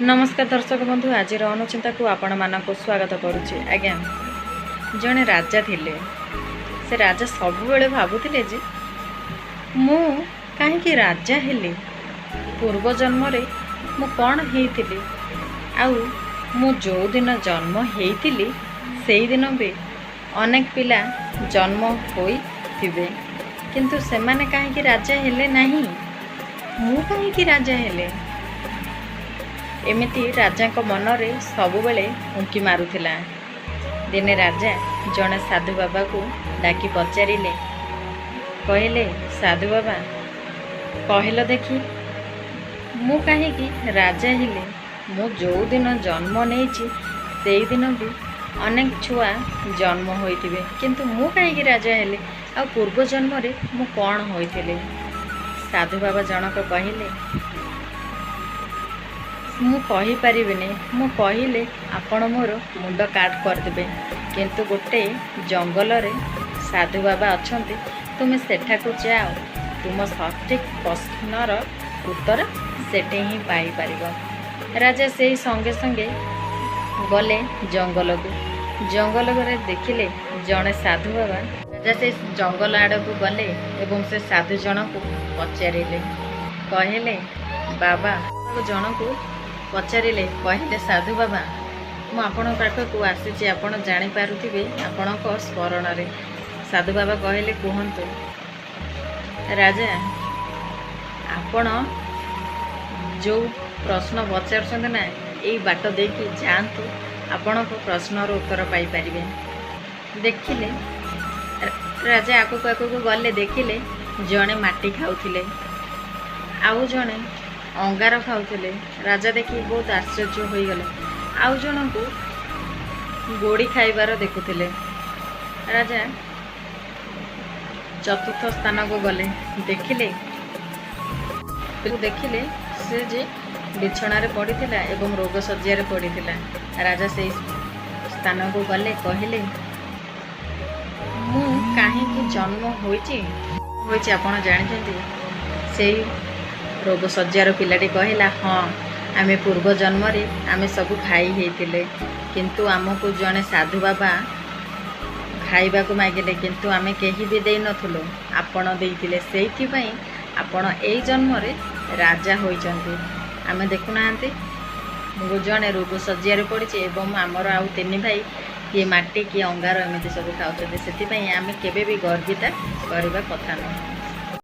ନମସ୍କାର ଦର୍ଶକ ବନ୍ଧୁ, ଆଜିର ଅନୁଚିନ୍ତାକୁ ଆପଣମାନଙ୍କୁ ସ୍ୱାଗତ କରୁଛି। ଆଜ୍ଞା, ଜଣେ ରାଜା ଥିଲେ। ସେ ରାଜା ସବୁବେଳେ ଭାବୁଥିଲେ ଯେ ମୁଁ କାହିଁକି ରାଜା ହେଲି, ପୂର୍ବ ଜନ୍ମରେ ମୁଁ କ'ଣ ହେଇଥିଲି, ଆଉ ମୁଁ ଯେଉଁଦିନ ଜନ୍ମ ହେଇଥିଲି ସେଇଦିନ ବି ଅନେକ ପିଲା ଜନ୍ମ ହୋଇଥିବେ, କିନ୍ତୁ ସେମାନେ କାହିଁକି ରାଜା ହେଲେ ନାହିଁ, ମୁଁ କାହିଁକି ରାଜା ହେଲେ? ଏମିତି ରାଜାଙ୍କ ମନରେ ସବୁବେଳେ ଉଙ୍କି ମାରୁଥିଲା। ଦିନେ ରାଜା ଜଣେ ସାଧୁ ବାବାକୁ ଡାକି ପଚାରିଲେ, କହିଲେ, "ସାଧୁ ବାବା, କହିଲ ଦେଖି, ମୁଁ କାହିଁକି ରାଜା ହେଲି? ମୁଁ ଯେଉଁଦିନ ଜନ୍ମ ନେଇଛି ସେଇଦିନ ବି ଅନେକ ଛୁଆ ଜନ୍ମ ହୋଇଥିବେ, କିନ୍ତୁ ମୁଁ କାହିଁକି ରାଜା ହେଲି? ଆଉ ପୂର୍ବ ଜନ୍ମରେ ମୁଁ କ'ଣ ହୋଇଥିଲି?" ସାଧୁ ବାବା ଜଣକ କହିଲେ, "ମୁଁ କହିପାରିବିନି। ମୁଁ କହିଲେ ଆପଣ ମୋର ମୁଣ୍ଡ କାଟ କରିଦେବେ। କିନ୍ତୁ ଗୋଟେ ଜଙ୍ଗଲରେ ସାଧୁ ବାବା ଅଛନ୍ତି, ତୁମେ ସେଠାକୁ ଯାଅ, ତୁମ ସଠିକ୍ ପ୍ରଶ୍ନର ଉତ୍ତର ସେଠି ହିଁ ପାଇପାରିବ।" ରାଜା ସେଇ ସଙ୍ଗେ ସଙ୍ଗେ ଗଲେ ଜଙ୍ଗଲକୁ। ଜଙ୍ଗଲରେ ଦେଖିଲେ ଜଣେ ସାଧୁ ବାବା। ରାଜା ସେଇ ଜଙ୍ଗଲ ଆଡ଼କୁ ଗଲେ ଏବଂ ସେ ସାଧୁ ଜଣକୁ ପଚାରିଲେ, କହିଲେ, ବାବା ଜଣକୁ ପଚାରିଲେ, କହିଲେ, "ସାଧୁ ବାବା, ମୁଁ ଆପଣଙ୍କ ପାଖକୁ ଆସିଛି, ଆପଣ ଜାଣିପାରୁଥିବେ ଆପଣଙ୍କ ସ୍ମରଣରେ।" ସାଧୁ ବାବା କହିଲେ, "କୁହନ୍ତୁ ରାଜା, ଆପଣ ଯେଉଁ ପ୍ରଶ୍ନ ପଚାରୁଛନ୍ତି ନା, ଏଇ ବାଟ ଦେଇକି ଯାଆନ୍ତୁ, ଆପଣଙ୍କ ପ୍ରଶ୍ନର ଉତ୍ତର ପାଇପାରିବେ।" ଦେଖିଲେ, ରାଜା ଆଗକୁ ଆଗକୁ ଗଲେ। ଦେଖିଲେ ଜଣେ ମାଟି ଖାଉଥିଲେ, ଆଉ ଜଣେ ଅଙ୍ଗାର ଖାଉଥିଲେ। ରାଜା ଦେଖି ବହୁତ ଆଶ୍ଚର୍ଯ୍ୟ ହୋଇଗଲେ। ଆଉ ଜଣଙ୍କୁ ଗୋଡ଼ି ଖାଇବାର ଦେଖୁଥିଲେ। ରାଜା ଚତୁର୍ଥ ସ୍ଥାନକୁ ଗଲେ। ଦେଖିଲେ ଦେଖିଲେ ସେ ଯେ ବିଛଣାରେ ପଡ଼ିଥିଲା ଏବଂ ରୋଗ ଶଯ୍ୟାରେ ପଡ଼ିଥିଲା। ରାଜା ସେଇ ସ୍ଥାନକୁ ଗଲେ। କହିଲେ, "ମୁଁ କାହିଁକି ଜନ୍ମ ହୋଇଛି ହୋଇଛି ଆପଣ ଜାଣିଛନ୍ତି?" ସେଇ ରୋଗ ଶଯ୍ୟାର ପିଲାଟି କହିଲା, "ହଁ, ଆମେ ପୂର୍ବ ଜନ୍ମରେ ଆମେ ସବୁ ଭାଇ ହେଇଥିଲେ, କିନ୍ତୁ ଆମକୁ ଜଣେ ସାଧୁ ବାବା ଖାଇବାକୁ ମାଗିଲେ, କିନ୍ତୁ ଆମେ କେହି ବି ଦେଇନଥିଲୁ, ଆପଣ ଦେଇଥିଲେ। ସେଇଥିପାଇଁ ଆପଣ ଏଇ ଜନ୍ମରେ ରାଜା ହୋଇଛନ୍ତି। ଆମେ ଦେଖୁନାହାନ୍ତି, ମୁଁ ଜଣେ ରୋଗ ଶଯ୍ୟାରେ ପଡ଼ିଛି ଏବଂ ଆମର ଆଉ ତିନି ଭାଇ କିଏ ମାଟି, କିଏ ଅଙ୍ଗାର, ଏମିତି ସବୁ ଖାଉଛନ୍ତି। ସେଥିପାଇଁ ଆମେ କେବେ ବି ଗର୍ବିତା କରିବା କଥା ନୁହେଁ।"